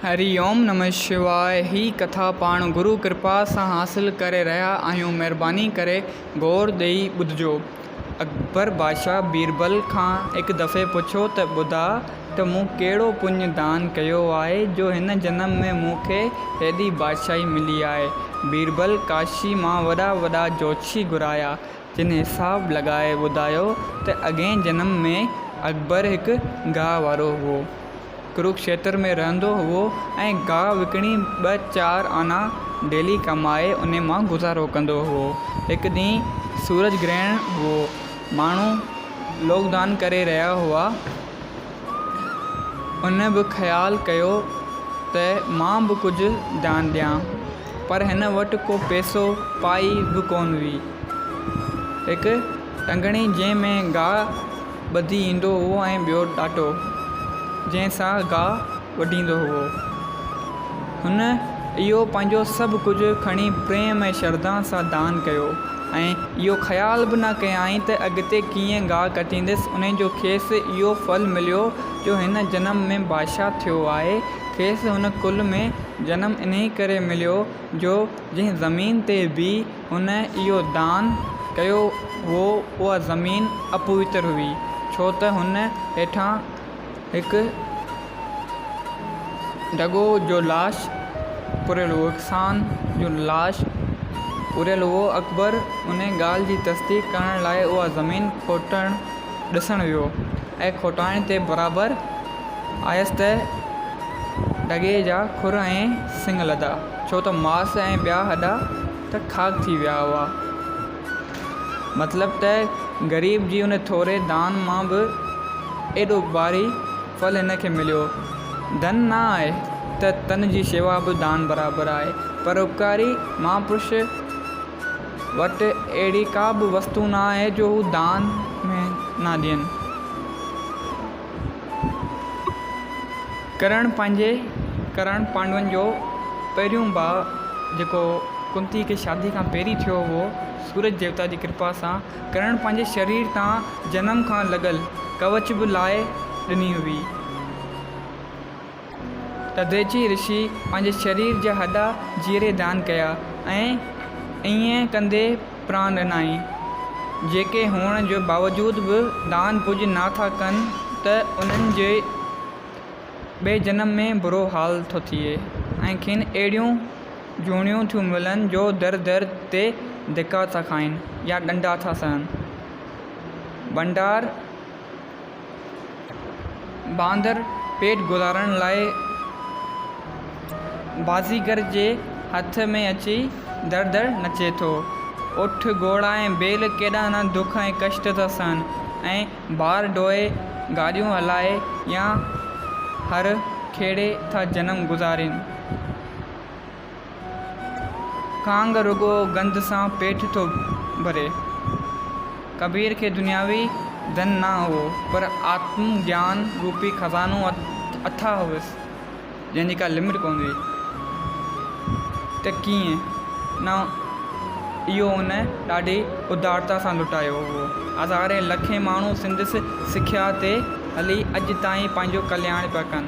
هري اوم نمه شواء هي ڪٿا پاڻ گرو ڪرپا سان حاصل ڪري رهيا آهيون مهرباني ڪري غور ڏئي ٻڌجو. اڪبر بادشاهه بيربل کان هڪ دفعي پڇيو ته ٻڌاء ته مون ڪهڙو پڃ دان ڪيو آهي جو هن جنم ۾ مون کي هيڏي بادشاهي ملي آهي. بيربل ڪاشي مان وڏا وڏا جوتشي گهرايا جن حساب لڳائي ٻڌايو ته اڳئين جنم ۾ اڪبر هڪ گاهه وارو هئو. ڪروڪشيتر ۾ رهندو هئو ۽ گاهه وڪڻي ٻه چار آنا ڊيلي ڪمائي انهي مان گذارو ڪندو هئو. هڪ ڏينهن سورج گرهڻ هئو. ماڻهو لوڪدان ڪري رهيا هئا. ان به خيال ڪيو ته مان به ڪجهه دان ڏيان. پر هن وٽ ڪو پئسو پائي به ڪونه هئي. هڪ ٽنگڻي جنهن ۾ گاهه ٻڌي ايندو هئو ۽ ٻيو ڏاٽو جنهن سان گاهه وڍيندو هئو. هن اهو پنهنجو سڀ ڪجهه کڻي پريم ۽ شرڌا سان دان ڪيو ۽ اهو خيال به نه ڪيائين ته اڳتي ڪيئن گاهه ڪٽيندس. انهي جو کيس اهو ڦل مليو جو هن جنم ۾ بادشاهه ٿيو آهي. کيس هن ڪل ۾ جنم انهي ڪري مليو جو جنهن زمين تي به هن اهو دان ڪيو هئو اها زمين اپوتر هئي، ڇو ته هن هيٺان هڪ ڍڳو جو لاش پوريل هئو، هڪ سان جو لاش پوريل هئو. اڪبر انهي ڳالهه جي تصديق ڪرڻ لاء اها زمين کوٽڻ ڏسڻ ويو ۽ کوٽائڻ تي برابر آيس ته ڍڳي جا کر ۽ سڱ لڌا، ڇو ته ماس ۽ ٻيا هڏا ته خاڪ ٿي ويا هئا. مطلب ته غريب جي ان ٿوري دان مان به ايڏو ڀاري ڦل هن کي مليو. ڌن نه آهي ته تن جي شيوا به دان برابر آهي. پر اپڪاري مهاپرش وٽ اهڙي ڪا به وستو نه آهي جو هو دان ۾ نه ڏين. ڪرڻ پنهنجي ڪرڻ پانڊون جو پهريون ڀاء جيڪو ڪنتي کي شادي کان پهرين ٿيو هئو سورج ديوتا جي ڪرپا سان ڪرڻ پنهنجي شرير تان جنم کان لڳل ڪوچ به لاهي ڏني هئي. تديچي رشي پنهنجي شرير جا هڏا جيئري دان ڪيا ۽ ائين ڪندي پران ڏنائين. جيڪي هئڻ جي باوجود به دان پوڄ نه ٿا ڪن ته انهن جي ٻئي جنم ۾ برو حال ٿو ٿئي ۽ کين اهڙيون جوڻيون ٿيون ملن جو در در تي ڌڪا ٿا کائن يا ڏنڊا ٿا سهن. ڀنڊار. باندر پيٽ گذارڻ لاء بازيگر جي هٿ ۾ اچي در در نچي ٿو. اٺ، گهوڙا ۽ بيل ڪيڏا نه دک ۽ ڪشٽ ٿا سهن ۽ بار ڍوئي، گاڏيون هلائي يا هر کيڙي ٿا جنم گذارين. ڪانگ رڳو گند سان پيٽ ٿو ڀري. ڪبير کي دنياوي ڌن نه هئو، پر آتم گيان روپي خزانو اٿاهه هئس، جنهن جي ڪا لمٽ ڪونه هئي. ته ڪيئن نه اهو هن ڏاڍي ادارتا سان لٽايو هئو. هزارين لکين ماڻهو سندس سکيا تي هلي اڄ تائين پنهنجو ڪلياڻ پيا ڪن.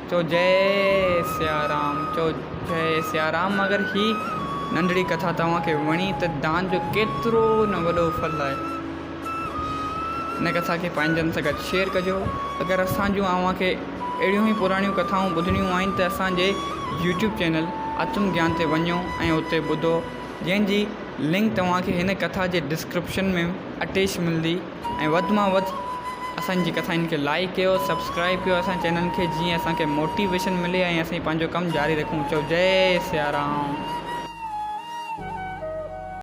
چئو جئي سيارام چئو جئي سيارام اگر هي ننڍڙي ڪٿا توهان کي وڻي ته دان جو ڪيترو نه وڏو ڦل آهي هن ڪٿا کي پنهنجن سان گڏ شيئر ڪجو اگر اسان جون اوهان کي اهڙيون ئي پراڻيون ڪٿائون ٻڌڻيون آهن ته اسان جي يوٽيوب چينل آتم گيان تي وڃو ۽ اتي ٻڌو جنهن جي لنڪ توهان کي هن ڪٿا جي ڊسڪرپشن ۾ اٽيچ ملندي ۽ وڌ مان وڌ اسان جي ڪٿائن کي لائيڪ ڪيو سبسڪرائيب ڪيو اسان چينل کي جيئن اسان کي موٽيويشن ملي ۽ اسين پنهنجو ڪم جاري رکون چئو جئي سيارام.